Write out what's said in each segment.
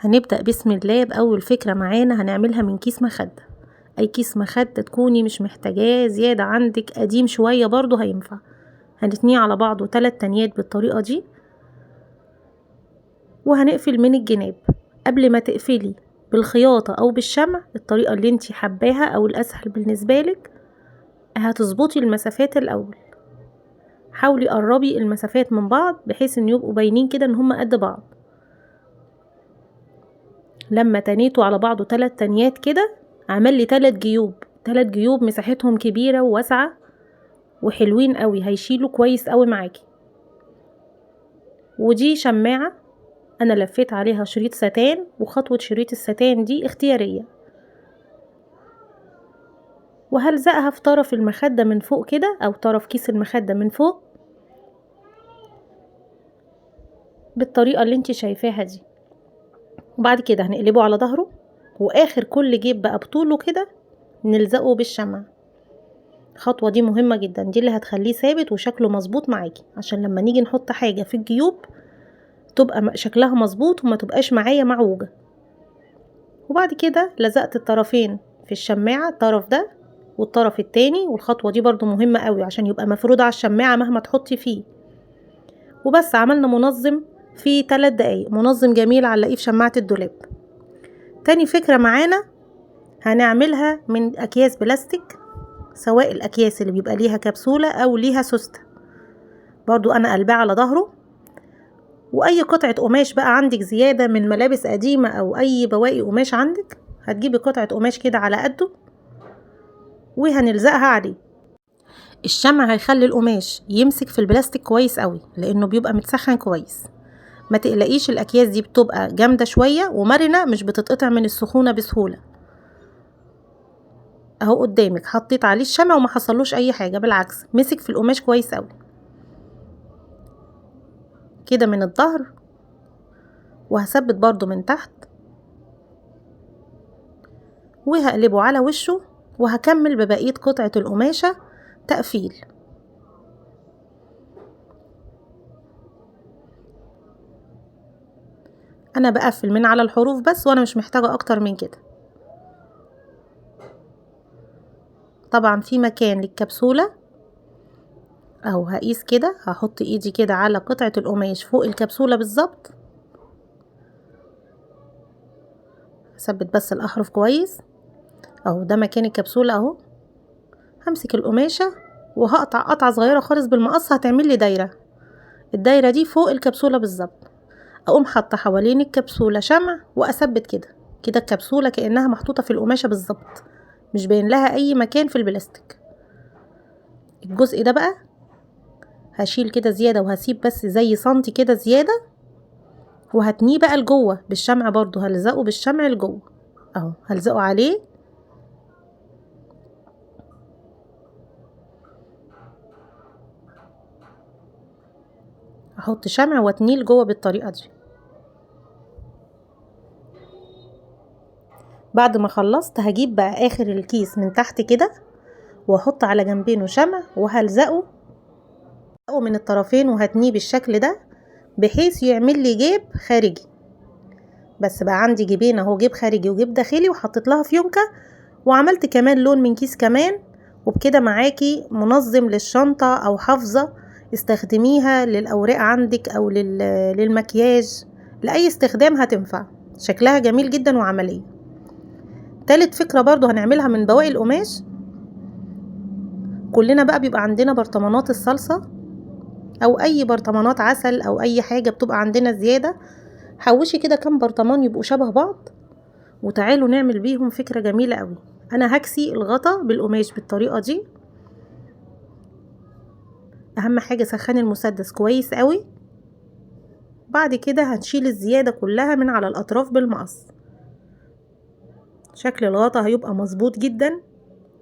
هنبدأ بسم الله بأول فكرة معانا هنعملها من كيس مخدة. أي كيس مخدة تكوني مش محتاجاه، زيادة عندك قديم شوية برضو هينفع. هنتنيه على بعضه 3 تنيات بالطريقة دي، وهنقفل من الجناب. قبل ما تقفلي بالخياطة أو بالشمع، الطريقة اللي انتي حباها أو الأسهل بالنسبة لك، هتظبطي المسافات الأول. حاولي قربي المسافات من بعض بحيث ان يبقوا باينين كده ان هما قد بعض. لما تنيتوا على بعضه 3 تنيات كده، عمل لي 3 جيوب، 3 جيوب مساحتهم كبيرة وواسعة وحلوين قوي، هيشيلوا كويس قوي معاكي. ودي شماعة انا لفيت عليها شريط ستان، وخطوة شريط الستان دي اختيارية، وهلزقها في طرف المخدة من فوق كده، او طرف كيس المخدة من فوق بالطريقة اللي انتي شايفاها دي. وبعد كده هنقلبه على ظهره، واخر كل جيب بقى بطوله كده نلزقه بالشمع. الخطوة دي مهمة جدا، دي اللي هتخليه ثابت وشكله مظبوط معاكي، عشان لما نيجي نحط حاجة في الجيوب تبقى شكلها مظبوط وما تبقاش معايا معوجة. وبعد كده لزقت الطرفين في الشماعة، الطرف ده والطرف التاني، والخطوة دي برضو مهمة قوي عشان يبقى مفرود على الشماعة مهما تحطي فيه. وبس عملنا منظم في 3 دقايق، منظم جميل علقيه في شماعة الدولاب. تاني فكرة معانا هنعملها من أكياس بلاستيك، سواء الأكياس اللي بيبقى ليها كبسولة أو ليها سوستة، برضو أنا قلبها على ظهره. وأي قطعة قماش بقى عندك زيادة من ملابس قديمة أو أي بواقي قماش عندك، هتجيبي قطعة قماش كده على قده وهنلزقها عليه. الشمع هيخلي القماش يمسك في البلاستيك كويس قوي لأنه بيبقى متسخن كويس. ما تقلقيش، الأكياس دي بتبقى جامدة شوية ومرنة، مش بتتقطع من السخونة بسهولة. اهو قدامك حطيت عليه الشمع وما حصلوش اي حاجة، بالعكس مسك في القماش كويس قوي كده من الظهر. وهثبت برضو من تحت، وهقلبه على وشه، وهكمل ببقية قطعة القماشة تقفيل. انا بقفل من على الحروف بس، وانا مش محتاجة اكتر من كده. طبعا في مكان للكبسولة اهو، هقيس كده، هحط ايدي كده على قطعة القماش فوق الكبسولة بالظبط، هثبت بس الاحرف كويس اهو، ده مكان الكبسولة اهو. همسك القماشة وهقطع قطعة صغيرة خالص بالمقص، هتعمل لي دايرة، الدايرة دي فوق الكبسولة بالظبط. اقوم حاطة حوالين الكبسولة شمع واثبت كده كده الكبسولة كأنها محطوطة في القماشة بالظبط، مش باين لها اي مكان في البلاستيك. الجزء ده بقى هشيل كده زيادة، وهسيب بس زي سنتي كده زيادة، وهتنيه بقى لجوه بالشمع برضو، هلزقه بالشمع لجوه اهو، هلزقه عليه. احط شمع واتنيه لجوه بالطريقة دي. بعد ما خلصت هجيب بقى اخر الكيس من تحت كده، واحط على جنبينه شمع وهلزقه من الطرفين، وهتنيه بالشكل ده بحيث يعمل لي جيب خارجي. بس بقى عندي جيبين اهو، جيب خارجي وجيب داخلي، وحطيت لها فيونكة، وعملت كمان لون من كيس كمان. وبكده معاكي منظم للشنطة او حافظة استخدميها للاوراق عندك او للمكياج، لاي استخدام هتنفع، شكلها جميل جدا وعملية. تالت فكرة برضو هنعملها من بواقي القماش. كلنا بقى بيبقى عندنا برطمانات الصلصة او اي برطمانات عسل او اي حاجة بتبقى عندنا زيادة، حوشي كده كام برطمان يبقوا شبه بعض، وتعالوا نعمل بيهم فكرة جميلة قوي. انا هكسي الغطا بالقماش بالطريقة دي. اهم حاجة سخني المسدس كويس قوي. بعد كده هنشيل الزيادة كلها من على الاطراف بالمقص. شكل الغطا هيبقى مظبوط جدا،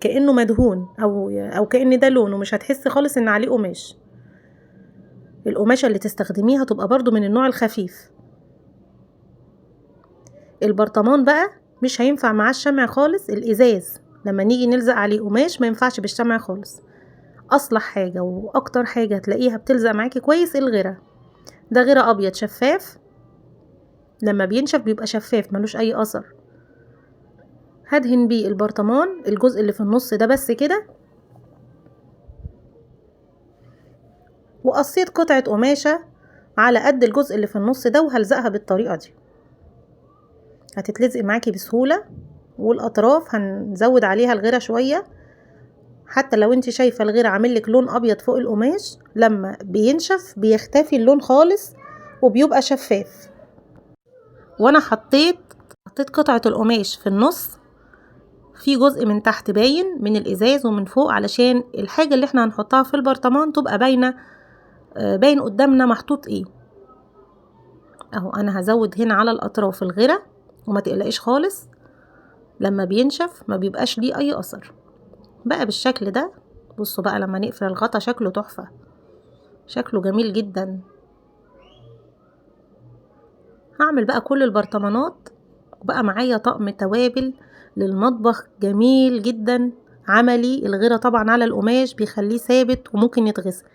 كأنه مدهون او كأن ده لونه، مش هتحسي خالص ان عليه قماش. القماشة اللي تستخدميها تبقى برضو من النوع الخفيف. البرطمان بقى مش هينفع معاه الشمع خالص، الازاز لما نيجي نلزق عليه قماش ما ينفعش بالشمع خالص. اصلح حاجة واكتر حاجة هتلاقيها بتلزق معاكي كويس الغيرة، ده غيرة ابيض شفاف. لما بينشف بيبقى شفاف ملوش اي اثر. هدهن بيه البرطمان الجزء اللي في النص ده بس كده. وقصيت قطعة قماشة على قد الجزء اللي في النص ده وهلزقها بالطريقة دي، هتتلزق معاكي بسهولة. والاطراف هنزود عليها الغيرة شوية، حتى لو انت شايفة الغيرة عامل لك لون ابيض فوق القماش، لما بينشف بيختفي اللون خالص وبيبقى شفاف. وانا حطيت قطعة القماش في النص، في جزء من تحت باين من الازاز ومن فوق، علشان الحاجة اللي احنا هنحطها في البرطمان تبقى باينة، باين قدامنا محطوط ايه. اهو انا هزود هنا على الاطراف الغيرة، وما تقلقيش خالص لما بينشف ما بيبقاش ليه اي اثر. بقى بالشكل ده. بصوا بقى لما نقفل الغطا شكله تحفة، شكله جميل جدا. هعمل بقى كل البرطمانات، وبقى معايا طقم توابل للمطبخ جميل جدا عملي. الغيرة طبعا على القماش بيخليه ثابت وممكن يتغسل.